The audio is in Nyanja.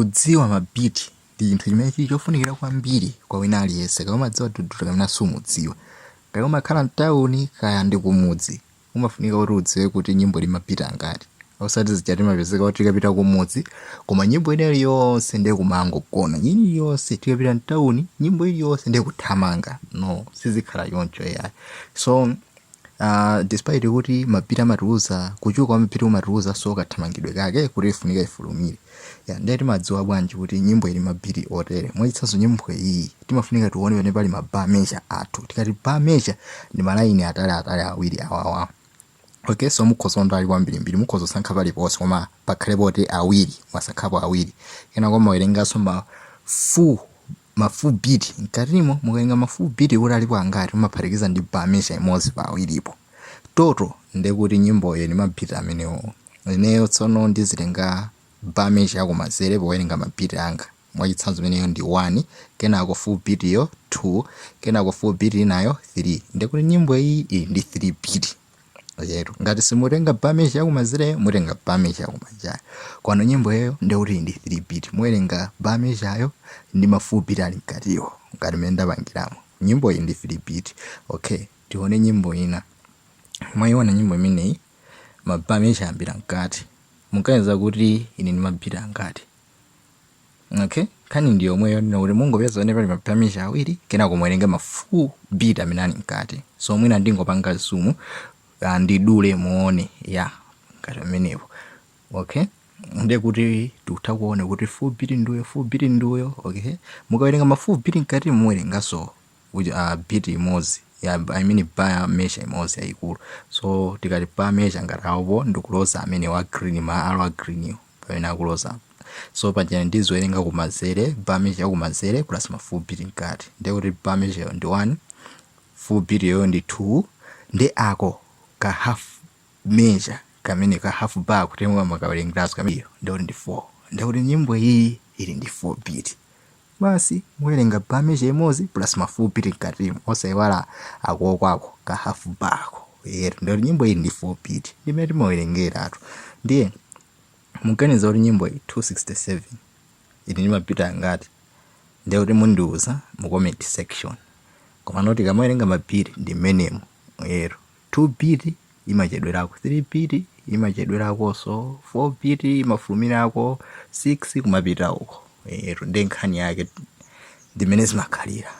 Kudziwa ma beat ndi chinthu chimene chili chofunikira kwambiri kwa wina aliyense, kaya umadziwa dudulo kapena sumudziwa, kaya umakhala mtawuni kaya ndi kumudzi, umafunika kuti udziwe kuti nyimbo ili ma beat angati. Osati zija timapezeka kuti tikapita kumudzi koma nyimbo ina iliyonse ndiye kumangogona, nyimbo iliyonse tikapita mtawuni nyimbo iliyonse ndiye kuthamanga. No, sizikhala choncho yayi. So despite kuti ma beat amatiuza kuchuluka kwa ma beat kumatiuza so kathamangidwe kake kuti ifunika ifulumire ya. Ndiye timadziwa bwanji kuti nyimbo ili ma beat otere? Mwachitsanzo, nyimbo iyi timafunika tione pamene pali ma bar measure athu. Tikati bar measure, ndi malaini atali atali awiri awawa. Okay, so mukhoza onda ali kwambirimbiri, mukhoza kusankha paliponse, koma pakhale poti awiri, mwasankhapo awiri. Kenako mawerenganso ma full beat mkatimo. Mukawerenga ma full beat kuti alipo angati, mumaphatikiza ndi bar measure imodzi pa awiripo. Total ndekuti nyimboyo ndi ma beat amenewo. Ineyo tsono ndizitenga bar measure yakumanzere powerenga ma beat anga. Mwachitsanzo, imeneyo ndi 1, kenako full beat yo 2, kenako full beat inayo 3. Ndekuti nyimbo iyi ili ndi 3 beat lero. Ngati simutenga bar measure yakumanzereyo, mutenga bar measure yakumanjayo kwano, nyimbo iyo ndekuti ili ndi 3 beat. Muwerenga bar measure yo ndi ma full beat ali mkatiwo, ngati mmene ndapangiramo. Nyimbo iyi ndi 3 beat. Okay, tione nyimbo ina. Mwayiona nyimbo imeneyi, ma bar measure ayambira mkati. Muganiza kuti ine ndi ma beat angati? Okay, nkhani ndi yomweyo ndina kuti mungopeza pamene pali ma bar measure awiri, kenako muwerenge ma full beat amene ali mkati. So mwina ndingopanga zoom, ndidule muone ya ngati pamenepo. Okay, ndiye kuti tikutha kuona kuti full beat nduyo, full beat nduyo. Okay, mukawerenga ma full beat mkati, muwerenganso beat imodzi ya, I mean, bar measure imodzi yayikulu. So tikati bar measure, ngati awopo ndikuloza amene wa green, ma arrow a green pamene akuloza. So paja ndizowerenga kumanzere, bar measure yakumanzere plus ma full beat mkati. Ndiye kuti bar measure ndi 1, full beat yoyo ndi 2, ndi ako ka half measure kamene ka half bar kuti makawerengeraso kamene, ndikuti ndi 4. Ndikuti nyimbo iyi ili ndi 4 beat. Basi, muwerenga bar measure imodzi plus ma full beat mkatimo, osayiwala akuokwako ka half bar ko yetu. Ndikuti nyimbo iyi ndi 4 beat, ndimene timawerengeratu. Ndiye muganiza kuti nyimbo iyi 267 ili ndi ma beat angati? Ndiye kuti mundiuza mu comment section. Koma noti kamawerenga ma beat ndi mmenemo yero, 2 beat imachedwerako, 3 beat imachedwerakonso, 4 beat imafulumirako, 6 kumapita uko. Ero ndi nkhani yake, ndimene zimakhalira.